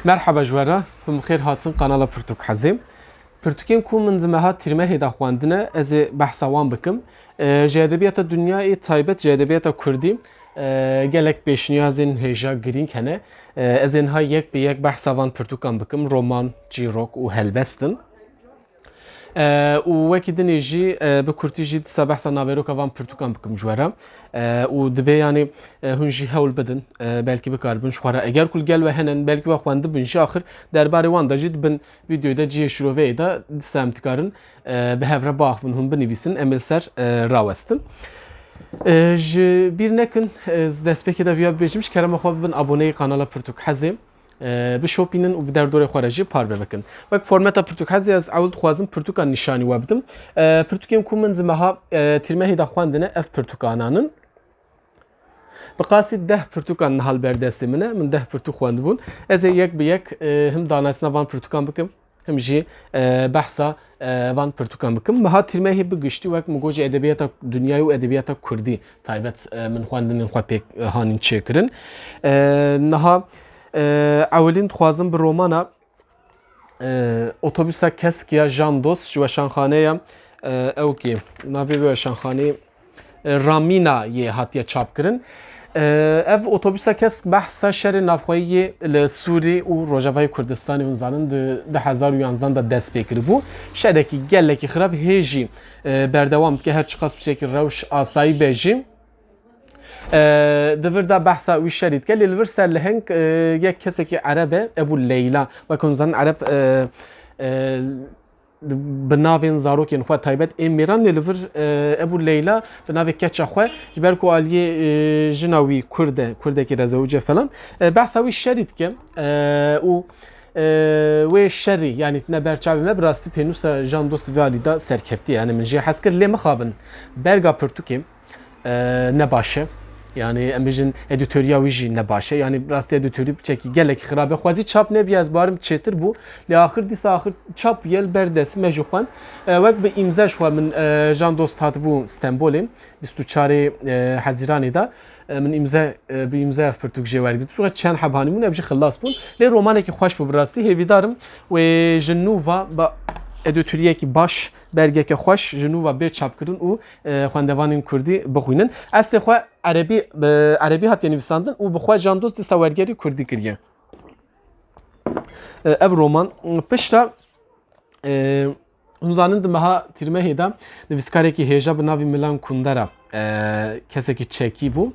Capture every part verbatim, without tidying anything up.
Merheba ji we re, hûn bi xêr hatin kanala Pirtûk Hezê. Pirtûkên ku min di meha tîrmehê de xwendine, ez ê behsa wan bikim. E, ji edebiyata dinyayê, taybet ji edebiyata kurdî, e, gelek pêşniyazên hêja girîng hene. E, ez ê niha yek bi yek behsa van pirtûkan bikim, roman, çîrok û helbest in. E, û wekî dinê jî, e, bi kurtî jî disa behsa naveroka van pirtûkan bikim ji we re. E, û dibê, yanî, e, hûn jî hewl bidin, e, belkî bikaribin ji xwe re. Eger ku li gel we henen, belkî we xwendibin jî, axir derbarê wan de jî di bin vîdeoyê de, cihê şiroveyê de disa em dikarin, e, bi hev re biaxivin, hûn binivîsin, em ê li ser, e, rawestin. E, ji bîr nekin, e, ez destpêkê de viya bibêjim, ji kerema xwe bibin aboneyê kanala Pirtûk Hezê. E, bişopînin û bi derdorê xwe re jî parve bikin. Wek formeta Pirtûk Hezê ez ewil dixwazim pirtûkan nîşanî we bidim. E, pirtûkên ku min di meha, e, tîrmehê de xwendine ev pirtûkanan in. Bi qasî deh pirtûkan niha li ber destê min e. Min deh pirtûk xwendibûn. Ez ê yek bi yek, e, him danasîna van pirtûkan bikim, him jî, e, behsa, e, van pirtûkan bikim. Meha tîrmehê bi giştî wek min got ji edebiyata dinyayê û edebiyata kurdî taybet, e, min xwendinên xwe pêk, e, hanîn çêkirin. E, niha, e, ewilîn dixwazim bi romana, e, Otobüsa Kesk ya Jan Dost ji weşanxaneya, e, ew kê, navê wê weşanxaneyê, e, Ramîna yê hatiye çapkirin. E, ev Otobüsa Kesk behsa şerê navxweyî yê li Sûrî û Rojavayê Kurdistanê, hûn zanin, di du hezar û yanzdan de dest pê kiribû. Şerekî gelekî xirab hê jî, e, berdewam dike, her çiqas bi şekil rewş asayî be jî. E, di vir de behsa wî şerî dike, lê li vir ser leheng, e, yek kesekî Ereb e, Ebû Leyla. Wek hûn zanin Ereb, e, e, bi navên zarokên xwe taybet ên mêran, lê li vir, e, Ebû Leyla bi navê keça xwe, ji ber ku aliyê, e, jina wî Kurd e, Kurdekî rezewûc e falan, e, behsa wî şerî dike, e, û, e, wê şerî, yanî tine ber çavê me, bi rastî pênûsa Jan Dost vê alî de serkeftî ye. Yanî min jê hez kir, lê mixabin berga pirtûkê, e, ne baş e. Yanî em bêjin edîtoriya wî jî ne baş e. Yanî rastî edîtorî piçekî gelekî xirab e. Xwezî çap nebiya, ez barim çêtir bû. Lê axir dîsa axir çap ye, li ber dest me jî xwend. E, wek bi îmze ji xwe min, e, Jan Dost hatibû Stenbolê, bîst û çarê, e, Hezîranê de. E, min îmze, e, bi îmze ev pirtûk jê wergirt. Çend heb hanî bûn, ev jî xilas bûn. Lê romanekî xweş bû bi rastî. Hêvîdarim wê ji nû ve bi edîtoriyekî baş, bergeke xweş ji nû ve bê çapkirin û, e, xwendevanên kurdî bixwînin. Eslê xwe erebî, bi erebî hatiye nivîsandin û bi xwe Jan Dost dîsa wergerî kurdî kiriye. E, ev roman, piştre, e, hûn zanin di meha tîrmehê de nivîskarekî hêja bi navî Milan Kundera, e, kesekî çekî bû.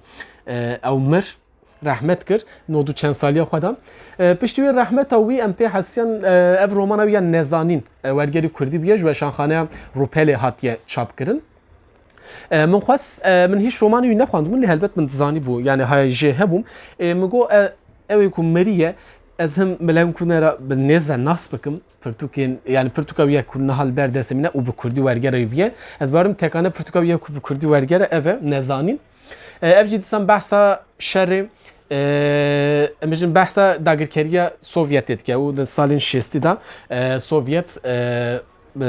E, ew mir, rehmet kir, nod û çend saliya xwe de. E, piştî wê rehmeta wî em pê hesiyan, e, ev romana wî ya Nezanîn, e, wergerî kurdî bûye, ji weşanxaneya Rûpelê hatiye çapkirin. E, min xwest, e, min hîç romanê wî nexwendibûn, lê helbet min dizanîbû, yanî haya jê hebûm. E, min got, e, ew ê ku miriye, ez him Milan Kundera bi nêz ve nas bikim. Pirtûkên, yanî pirtûka wî ye ku niha li ber destê min e û bi kurdî wergera wî bûye. Ez barim tekane pirtûka wî ye ku bi kurdî wergera ev e, Nezanîn. E, ev jî dîsan behsa şerê, e, em bêjin behsa dagirkeriya Sovyetê dike û di salên şêstî de, e, Sovyet, e, e,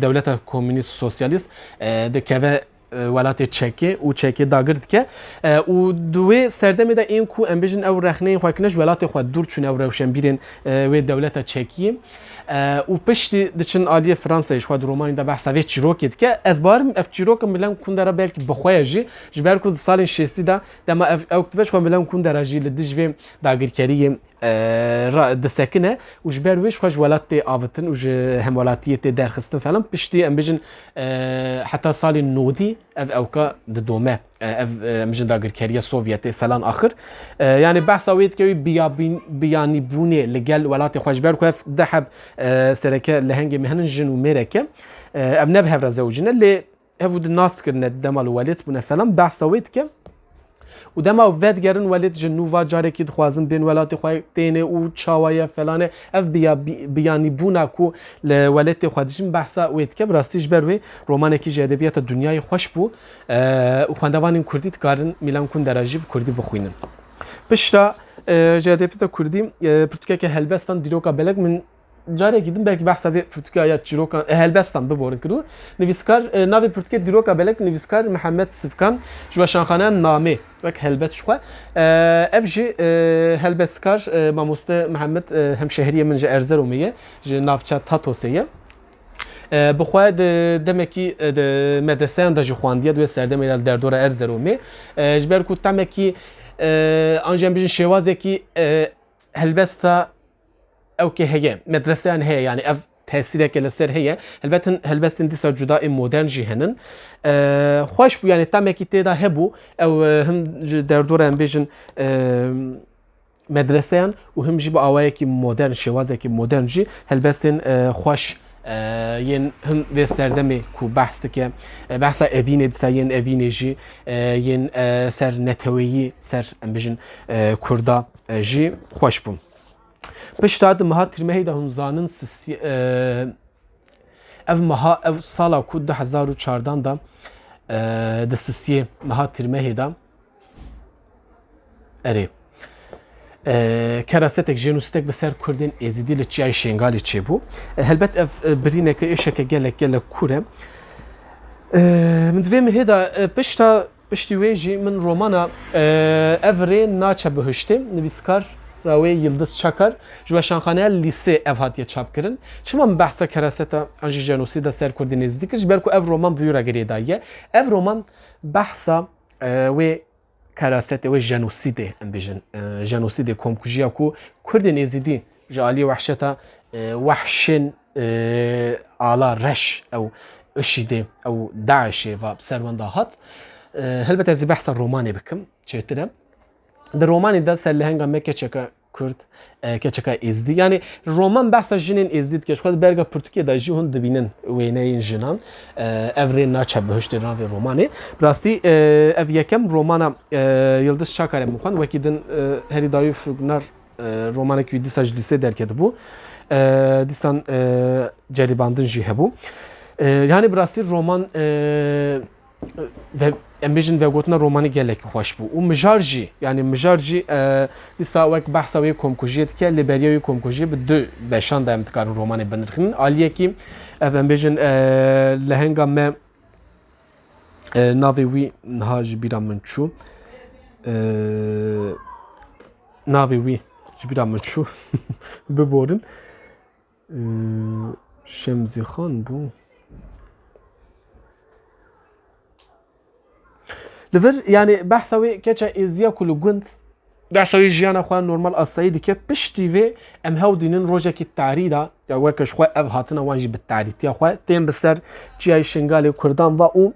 dewleta komûnîst sosyalîst, e, dikeve, e, welatê Çekê û Çekê dagir dike. E, û di wê serdemê de ên ku em bêjin ew rexneyên xwe kine ji welatê xwe dûr çûne, ew rewşenbîrên, e, wê dewleta Çekiyê. E, û piştî diçin aliyê Fransayê, ji xwe di romanî de behsa vê çîrokê dike. Ez barim ev çîroka Milan Kundera belkî bi xwe ye jî, ji ber ku di salên şêstî de dema ev ewk dibe, ji xwe Milan Kundera jî li dij vê dagirkeriyê, e, ra-, disekine û ji ber wê ji xwe ji welat tê avitin û ji hemwelatiyê tê derxistin falan. Piştî em bêjin, e, heta salên nodî ev ewka didome. E, ev, e, em bêjin dagirkeriya Sovyetê falan axir. E, yanî behsa wê dike wî biyabîn-, biyanîbûnê li gel welatê xwe, ji ber ku ev du heb, e, sereke lehengê me hene, jin û mêreke. E, ev ne bi hev re zewicîne, lê hev û di nas kirine, dema li welêt bûne falan, behsa wê dike. Û dema ew vedigerin welêt, ji nû ve carekî dixwazin bên welatê xwe, têne û çawa ye, felane. Ev biya-, bi-, biyanîbûna ku li welêtê xwe dijîn, behsa wê dike. Bi rastî ji ber wê romanekî ji edebiyata dinyayê xweş bû, e, û xwendevanên kurdî dikarin Milan Kundera jî bi kurdî bixwînin. Piştre, e, ji edebiyata kurdî, e, pirtûkeke helbestan Dîroka Belek min Carekî din belkî behsa vê pirtûka ya çîrokan, e, helbestan biborin kir û nivîskar, e, navê pirtûkê Dîroka Belek, nivîskar Mihemed Sivkan ji weşanxaneya Namê wek helbest ji xwe. E, ev jî, e, helbestkar, e, mamoste Mihemed, e, hemşehriyê min ji Erzeromê ye, ji navça Tatosê ye. E, bi xwe di demekî, e, di medreseyan de jî xwendiye, di wê serdemê de li derdora Erzeromê. E, ji ber ku temekî, e, an jî em bijin şêwazekî, e, helbesta ew kê heye, medreseyan heye, yani ev tesîreke li ser heye. Helbet hin helbestên dîsa cuda ê modern jî henin. E, xweş bû, yani temekî tê de hebû, ew, e, hin ji derdora em bêjin, e, medreseyan û him jî bi awayekî modern, şêwazekî modern jî helbestên, e, xweş, e, yên him vê serdemê ku behs dike, e, behsa evînê dîsa yên evînê jî, e, yên, e, ser neteweyî, ser em bijin, e, kurda, e, jî xweş bûn. Pişta di meha Tîrmehê de hûn zanin sisî-, e, ev meha, ev sala ku du hezar û çardan de, e, di sisiyê meha Tîrmehê de, erê, e, kerasetek, jenosîdek bi ser Kurdên Êzidî li Çiyayê Şêngalê çêbû. E, helbet ev, e, birîneke êşeke gelek, gelek kûr e. E, min di vê mehê de, e, pişta, piştî wê jî min romana, e, Ev Rê Naçe Bihiştê, nivîskar ra wê Yildiz Çakar, ji weşanxaneya Lîsê ev hatiye çapkirin. Çima min behsa keraseta an jî jenosîda ser Kurdên Êzidî kir? Ji ber ku ev roman bi wî re girêdayî ye. Ev roman behsa, e, wê kerasetê, wê jenosîdê, em bêjin, e, jenosîdê, komkujiya ku Kurdên Êzidî ji aliyê wehşeta, e, wehşên, e, ala reş, ew IŞÎDê, ew DAIŞê va bi ser wan de hat. E, helbet ez ê behsa romanê bikim, çêtir e. Di romanê de ser lehenga me keçeke Kurd, e, keçeke Êzidî. Yani roman behsa jinên Êzidî dike. Ji xwe di berga pirtûkê de jî hûn dibînin wêneyên jinan. E, Ev Rê Naçe Bihiştê navê romanê. Bi rastî, e, ev yekem romana, e, Yildiz Çakarê min xwend. Wekî din, e, herî dawî Fugnar, e, romanek wî dîsa ji lîsê derketibû. E, dîsan, e, ceribandin jî hebû. E, yani bi rastî roman, e, ve, em bêjin vegotina romanî gelekî xweş bû. Û mijar jî, yani mijar jî, e, dîsa wek behsa wê komkujiyê dike, lê beriya wê komkujiyê bi du beşan de em dikarin romanê binirxînin. Aliyekî ev em bêjin, e, lehenga me, e, navê wî niha ji bîra min çû. E, navê wî ji bîra min çû. Biborin. Ee, Şemzî Xan bû. Li vir, yani behsa wê keça êziya ku li gund, behsa wê jiyana xwe normal asayî dike. Piştî vê em hew dînin rojekî tarî de, ya weke ji xwe ev hatina wan jî bi tarîtiya xwe tên bi ser çiyayê Şingalê Kurdan va û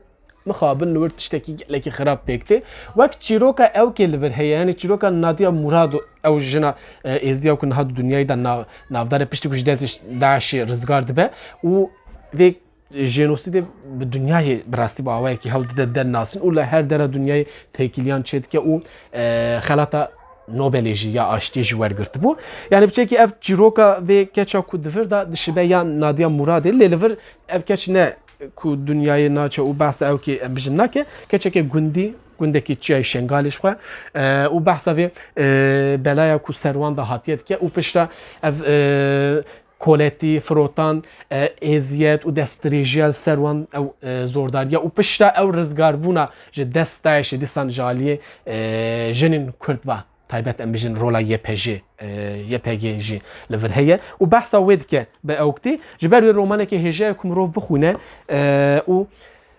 mixabin li wir tiştekî gelekî xirab pêk tê. Wek çîroka ew kê li vir heye, yani çîroka Nadia Murado, ew jina, e, êzdiya ku niha di dinyayê de nav-, navdar e, piştî ku ji destê DAIŞê rizgar dibe û vê jenosîdê bi dinyayê bi rastî bi awayekî hewl dide, dide nasîn û li her dera dinyayê têkiliyan çêdike û, e, xelata Nobelê jî ya aştiyê jî wergirtibû. Yani bi çekî ev çîroka vê keça ku di vir de dişibe ya Nadia Muradê, lê li vir ev keç ne ku dinyayê naçe û behsa ew kê em bijin nake, keçeke gundî, gundekî çiyayê Şengalê ji xwe, e, û behsa vê, e, belaya ku ser wan de hatiye dike û pişta ev, e, koletî, firotan, e, êziyet û destdirêjiya li ser wan, ew, e, zordariya û pişta ew rizgarbûna ji dest DAIŞê dîsan ji aliyê, e, jinên Kurd ve taybet em bijin rola YPJ, e, YPG jî li vir heye û behsa wê dike bi ewktî. Ji ber wê romaneke hêja ye ku mirov bixwîne, e, û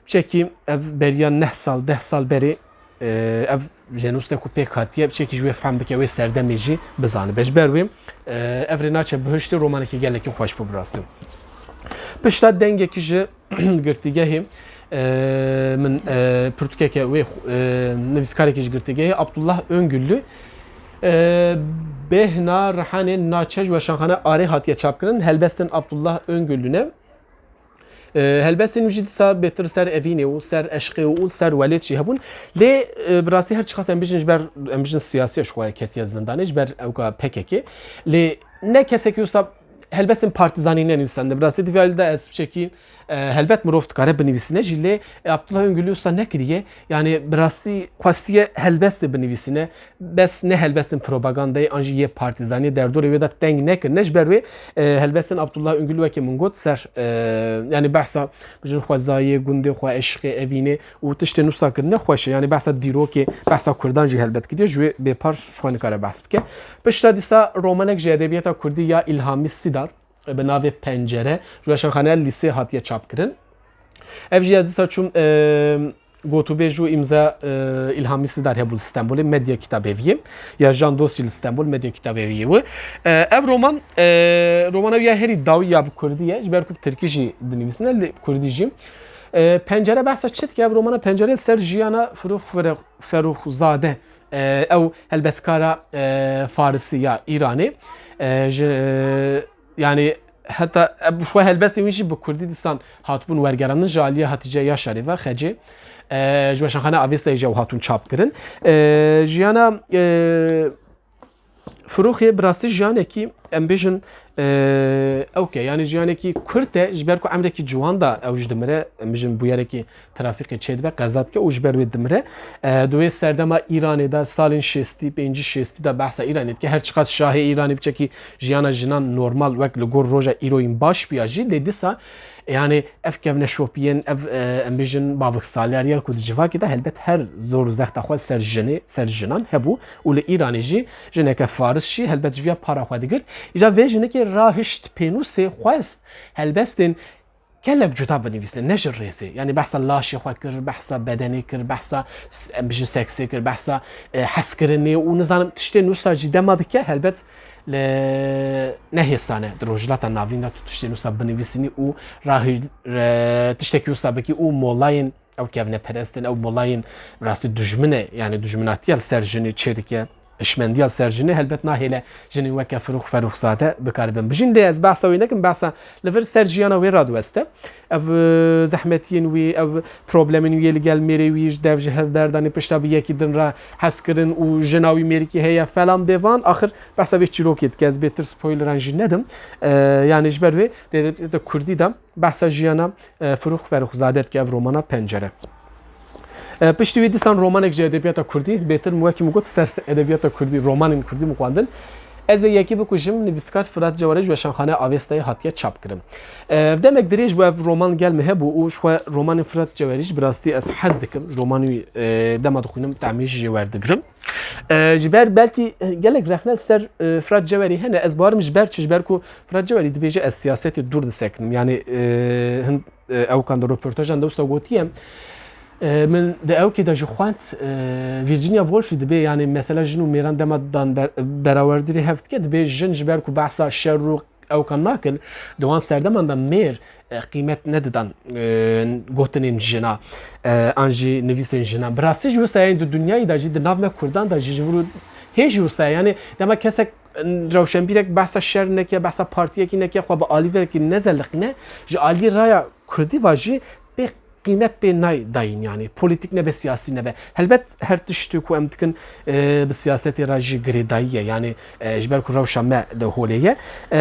çekî ev beriya neh sal, deh sal berê, e, ev jenosîde ku pêk hatiye, çekî ji wê fehm bike, wê serdemê jî bizanibe. Ji ber wê, e, Ev Rê Naçe Bihiştê romanekî gelekî xweş bû bi rastî. Pişta dengekî ji girtîgehê, e, min, e, pirtûkeke wê, e, nivîskarekî ji girtîgehê Abdullah Öngüllü, e, Bêhna Rihanê Naçe ji weşanxane Arê hatiye çapkirin. Helbestên Abdullah Öngüllü ne. E, helbestên wî jî dîsa bêtir ser evînê û ser eşqê û ser welêt jî hebûn. Lê, e, bi rastî her çiqas em bijin ji ber, em bijin siyasî ye ji xwe ketiye zindanê, ji ber ewka PKK. Lê ne kesekî wisa helbestên partîzanî nenivîsandin. Bi rastî di vê alî de ez piçekî, E, helbet mirov dikare binivîsîne jî, lê, e, Abdullah Öngül'ü wisa nekiriye. Yani bi rastî xwestiye helbestê binivîsîne. Bes ne helbestên propagandayê an jî yê partîzaniyê derdorê wê de teng nekirine. Ji ber wê, e, helbestên Abdullah Öngül weke min got ser, e, yani behsa bijin xwezayê, gundê xwe, eşiqê, evînê û tiştên wisa kirine xweş e. Yani behsa dîrokê, behsa Kurdan jî helbet kiriye. Ji wê bêpar ji xwe nikare behs bike. Pişta dîsa romanek ji edebiyata Kurdî ya İlhami Sidar, bi navê Pencere, ji weşanxaneya Lîsê hatiye çapkirin. Ev jî ez dîsa çûm, e, gotûbêj û îmza, e, İlhami Sidar hebû li Stenbolê, Medya Kitabeviyê. Ya Jan Dost jî li Stenbol, Medya Kitabeviyê bû. E, ev roman, e, romana wî ya herî dawî ya bi kurdî ye. Ji ber ku bi tirkî jî dinivîsine, li kurdî jî. E, Pencere behsa çi dike? Ev romana Pencere ser jiyana Firûx Fere-, Ferûxzade, e, ew helbetkara, e, Farisî ya Îranê. E, ji, e, yani heta, e, xwe helbestên wî jî bi kurdî dîsan hatibûn wergerandin ji aliyê Hatice Yaşarê ve, Xecê. E, ji Weşanxaneya Avestayê jî ew hatûn çap kirin. E, jiyana, e, Firûxê bi rastî jiyanekî, em bêjin, e, ewk e, yani jiyanekî kurt e, ji ber ku emrekî ciwan da ew ji dimire, em bêjin bûyerekî trafîkê çêdibe, qeza dike û ji ber wê dimire. E, di wê serdema Îranê de salên şêstî, pêncî şêstî de behsa Îranê dike. Her çiqas şahê Îranê biçekî jiyana jinan normal wek li gor roja îroyîn baş biya jî, lê dîsa, yani ev kevneşopiyên, ev, e, em bêjin baviksaleriya ku di civakê de helbet her zor û zexta xwe ser jinê, ser jinan hebû û li Îranê jî jineke faris jî helbet ji viya para xwe digirt. Îja vê jinekê rahişt pênûsê xwest helbestên gelek cuda binivîsine, ne ji rêzê. Yani behsa laşê xwe kir, behsa bedenê kir, behsa s-, em bijin seksê kir, behsa, e, hezkirinê û nizanim tiştên wisa jî dema dike, helbet li ne hêsan e di Rojhilata Navîn de tu tiştên wisa binivîsînî û rahî-, re-, tiştekî wisa bikî û molayên ew kevneperest in, ew molayên rastî dijmin e, yani dijminatiya li ser jinê çêdike. Hişmendiya ser jinê helbet nahêle jinên weke Firûx Ferûxzade bikaribin bijîn. Lê ez behsa wê nekim, behsa li vir ser jiyana wê radiweste. Ev, e, zehmetiyên wî, ev problemên wî yê li gel mêrê wî ji dev ji hev berdanê, pişta bi yekî din re hezkirin û jina wî mêrikî heye falan bêvan. Axir behsa vê çîrokê dike, ez bêtir spoileran jî nedim. E, yani ji ber wê dê, dê, dê kurdî de behsa jiyana, e, Firûx Ferûxzade dike, ev romana Pencere. E, piştî wî dîsan romanek ji edebiyata kurdî, bêtir min wekî min got ser edebiyata kurdî, romanên kurdî min xwendin. Ez ê yekî bikujim, nivîskar Firat Cewarî ji Weşanxaneya Avestayê hatiye çapkirin. E, demek dirêj bû ev roman gel min hebû û ji xwe romanên Firat Cewarî jî bi rastî ez hez dikim. Romanê wî, e, dema dixwînim, tehmî jî jê werdigirim. E, ji ber belkî, e, gelek rexne ser, e, Firat Cewarî hene. Ez bawerim ji ber çi? Ji ber ku Firat Cewarî dibêje, ez siyasetê dûr disekinim. Yani, e, hin, e, ewkan de, roportajan de wisa gotiye. E, min di ewkê de jî xwend, e, Virginia Woolf jî dibê, yani mesela jin û mêran dema dan ber-, berawerdirî hev dike, dibê jin ji ber ku behsa şer û ewkan nakin, di wan serdeman de mêr, e, qîmet nedidan, e, gotinên jina, e, an jî nivîsên jina. Bi rastî jî wisa ye, di dinyayê de jî, di nav me kurdan de jî, ji vir û hê jî wisa ye. Yani dema kesek, e, rewşenbîrek behsa şer neke, behsa partiyekî neke, xwe bi alî verekî nezeliqîne, ji alî raya kurdî ve jî pê qîmet pê nayê dayîn, yani polîtîk nebe, siyasî nebe. Helbet her tiştê ku em dikin, e, bi siyasetê re jî girêdayî ye, yani, e, ji ber ku rewşa me li holê ye. E,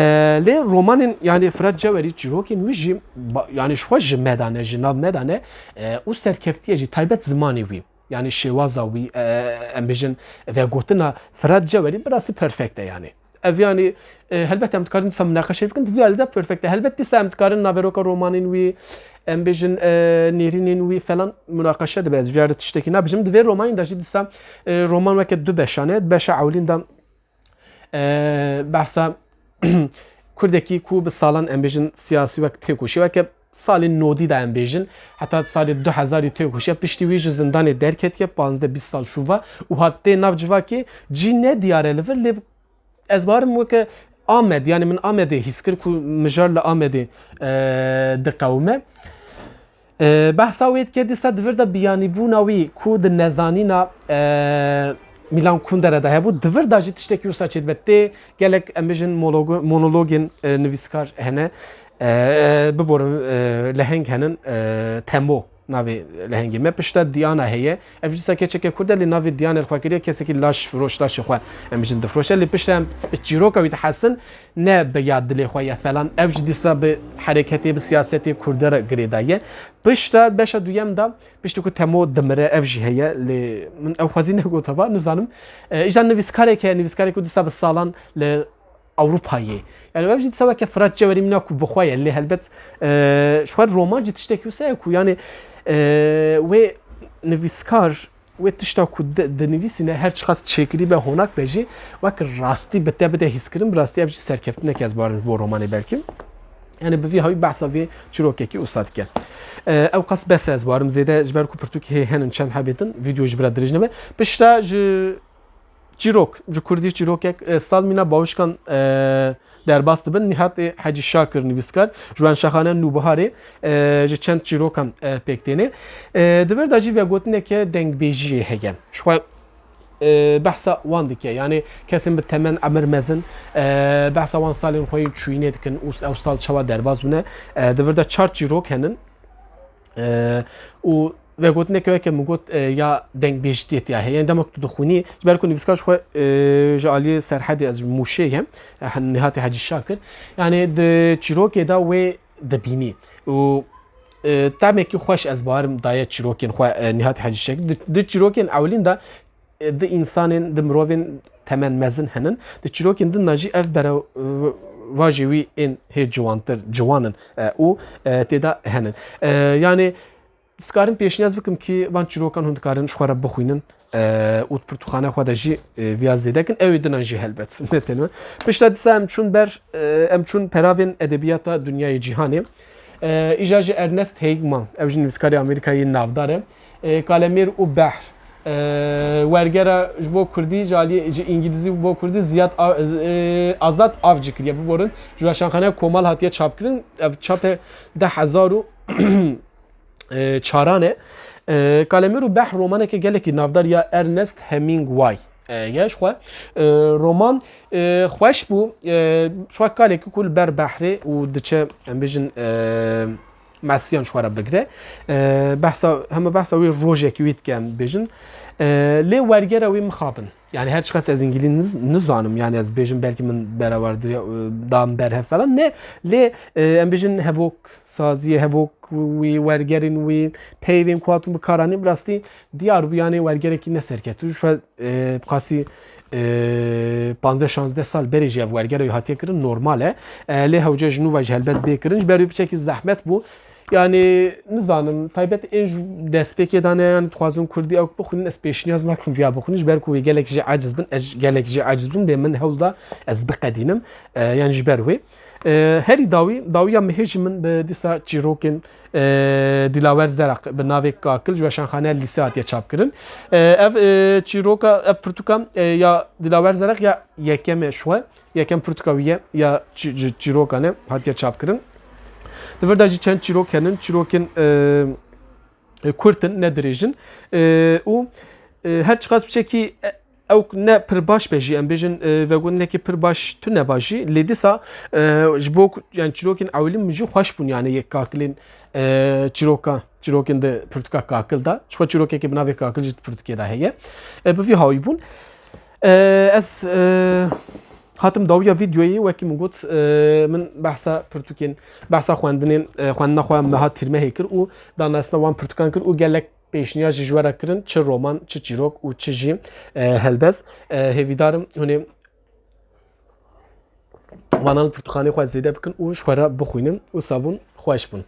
lê romanên, yani Firat Cewerî, çîrokên wî jî ba-, yani ji xwe ji me de ne, ji nav me de ne, e, û serkeftiye jî, taybet zimanê wî, yani şêwaza wî, e, em bêjin vegotina Firat Cewerî bi rastî perfekt e yani. Ev yani, e, helbet em dikarin dîsa minaqeşe bikin, di vî alî de perfekt e. Helbet dîsa em dikarin naveroka romanên wî, em bêjin, e, nêrînên wî falan munaqeşe dibe. Ez vî alî tiştekî nabêjim. Di vê romanî de jî dîsa, e, roman weke du beşan e. Beşa ewlîn de, e, behsa kurdekî ku bi salan em bêjin siyasî wek têkoşî, weke salên nodî de em bêjin, heta salê du hezarî têkoşiya, piştî wî ji zindanê derketiye, panzdeh bîst sal şûva û hat tê nav civakê, cî ne diyar e li vir, lê ez barim weke Amed, yani min Amedê hîs kir ku mijar li Amedê, e, diqewime. E, behsa wê dike, dîsa di vir de biyanîbûna wî ku di nezanîna, e, Milan Kundera de hebû, di vir de jî tiştekî wisa çêdibe. Tê gelek, em bêjin, mologo-, monologên, e, nivîskar hene, e, biborin, e, leheng henin, e, Temo. Navê lehengê me pişta Diana heye. Ev jî dîsa keçeke Kurd e, lê navê Diana li xwe kiriye, kesekî laş firoş, laşê xwe em bijin difroşe. Lê pişta em çîroka wî dihesin, ne bi ya dilê xwe ye falan. Ev jî dîsa bi hereketê, bi siyasetê Kurda re girêdaye. Pişta beşa duyem de, piştî ku Temo dimire, ev jî heye. Lê min ew xwezî negotiba, nizanim. E, îja nivîskarek heye, nivîskarek ku dîsa bi salan li Ewropayê. Yani ev jî dîsa weke Firat Cewerî mîna ku bi xwe ye, lê helbet, e, ji xwe roman jî tiştekî wisa ye ku, yani, e, wê nivîskar, wê tişta ku di-, dinivîsîne, her çiqas çêkirî be, honak be jî, wek rastî bi te bide hîskirin, bi rastî ev jî serkeftineke ez barim ji bo romanê belkî. Yani bi vî hawî behsa vê çîrokekî wisa dike. E, ew qas bes e, ez barim zêde, ji ber ku pirtûkê hê henin çend hebê din, vîdeo ji bira dirêj nebe. Pişta ji Çîrok, ji kurdî çîrokek, e, Salmîna Bawişkan, e, derbas dibin. Nîhatê Hecî Şakir nivîskar, ji Wenşaxane Nûbiharê, e, ji çend çîrokan, e, pêk têne. E, di vir de jî vegotineke dengbêjiyê heye. Ji xwe, e, behsa wan dike. Yani kesên bi temen, emir mezin, e, behsa wan salên xwe yên çûyînê dikin û ew sal çawa derbas bûne. E, di vir de çar çîrok henin. E, û vegotineke weke min got, e, ya dengbêjitiyê tiya heye. Yani dema ku tu dixwînî, ji ber ku nivîskar ji xwe, e, ji aliyê Serhedê, ez ji Mûşê ye, e, Nihatê Hecî Şakir. Yani di çîrokê de wê dibînî. Û, e, temekî xweş ez barim daye çîrokên xwe, e, Nihatê Hecî Şakir. Di, di çîrokên ewilîn de e, di însanên, di mirovên temen mezin henin. Di çîrokên din de jî ev berevajê wî ên hê ciwantir, ciwan in, e, û, e, tê de henin. E, yani, ez dikarim pêşniyaz bikim kî van çîrokan hûn dikarin ji xwe re bixwînin, e, û di pirtûkxaneya xwe de jî, e, viya zêde kin. Ew ê dinan jî helbet. Ne tenê. Pişta dîsa em çûn ber, e, em çûn peravên edebiyata dinyayê cîhanê. E, îja jî Ernest Hemingway, ew jî nivîskarê Amerîkayê navdar e. E, Kalemêr û Behr. E, wergera ji bo kurdî, ji aliyê, ji îngilîzî bo kurdî Ziyad A-, e, Azad Avcı kiriye. Biborin, ji Weşanxaneya Komal hatiye çapkirin. Ev çape deh hezar û çaran e. E, Kalemêr û Behr romaneke gelekî navdar ya Ernest Hemingway, e, ye ji xwe. E, roman, e, xweş bû. E, ji xwe kalekî ku li ber behrê û diçe, em bêjin, e, mesiyan ji xwe re bigire. E, behsa, heme behsa wê rojekî wî dike, em bêjin. E, lê wergera wî mixabin. Yani her çiqas ez îngilî niz-, nizanim, yani ez bêjim belkî min berawardiriya, e, dan berhev falan. Ne, lê, e, em bêjin hevok saziyê, hevok wî, wergerên wî, peyvên ku hatûn bi kar anîn, bi rastî diyar bû, yani wergerekî ne serkeftin. Ji xwe, e, bi qasî, e, panzdeh şazdeh sal berê jî ev wergera wî hatiye kirin, normal e. E, lê hewce ji nû ve jî helbet bê kirin. Ji ber wî piçekî zehmet bû. Yani, nizanim, taybet ên ji destpêkê de ne, yani, dixwazin kurdî ew bixwînin, ez pêşniyaz nakim viya bixwînin, ji ber ku wê gelek jî aciz bin, ez gelek jî aciz bim, lê min hewl da ez biqedînim, e, yani ji ber wê. E, herî dawî, dawiya mihê jî min bi dîsa çîrokên, e, Dilawer Zeraq bi navê Kakil ji Weşanxaneya Lîse hatiye çapkirin. E, ev, e, çîroka, ev pirtûka, e, ya Dilawer Zeraq ya yekem e ji xwe. Yekem pirtûka wî ye, ya çi-, çi-, çîrokan e, hatiye çapkirin. Di vir de jî çend çîrok henin, çîrokên, e, e, kurt in, ne dirêj in. E, û, e, her çiqas piçekî, e, ew ne pir baş be jî, em bêjin, e, vegotinekî pir baş tune ba jî, lê dîsa, e, ji bo ku, yani çîrokên ewilî min jî xweş bûn, yani yek Kakilên, e, çîroka, çîrokên di pirtûka Kakil de. Ji xwe çîrokekê bi navê Kakil jî di pirtûkê de heye. E, bi vî hawî bûn. E, ez, e, hatim dawiya vîdeoyê, wekî min got, e, min behsa pirtûkên, behsa xwendinên, e, xwendina xwe meha tîrmehê kir û danastina wan pirtûkan kir û gelek pêşniyar jî ji we re kirin, çi roman, çi çîrok û çi jî, e, helbest. E, hêvîdar im hûn ê vanan li pirtûkxanê xwe zêde bikin û ji xwe re bixwînin. Wisa bûn, xweş bûn.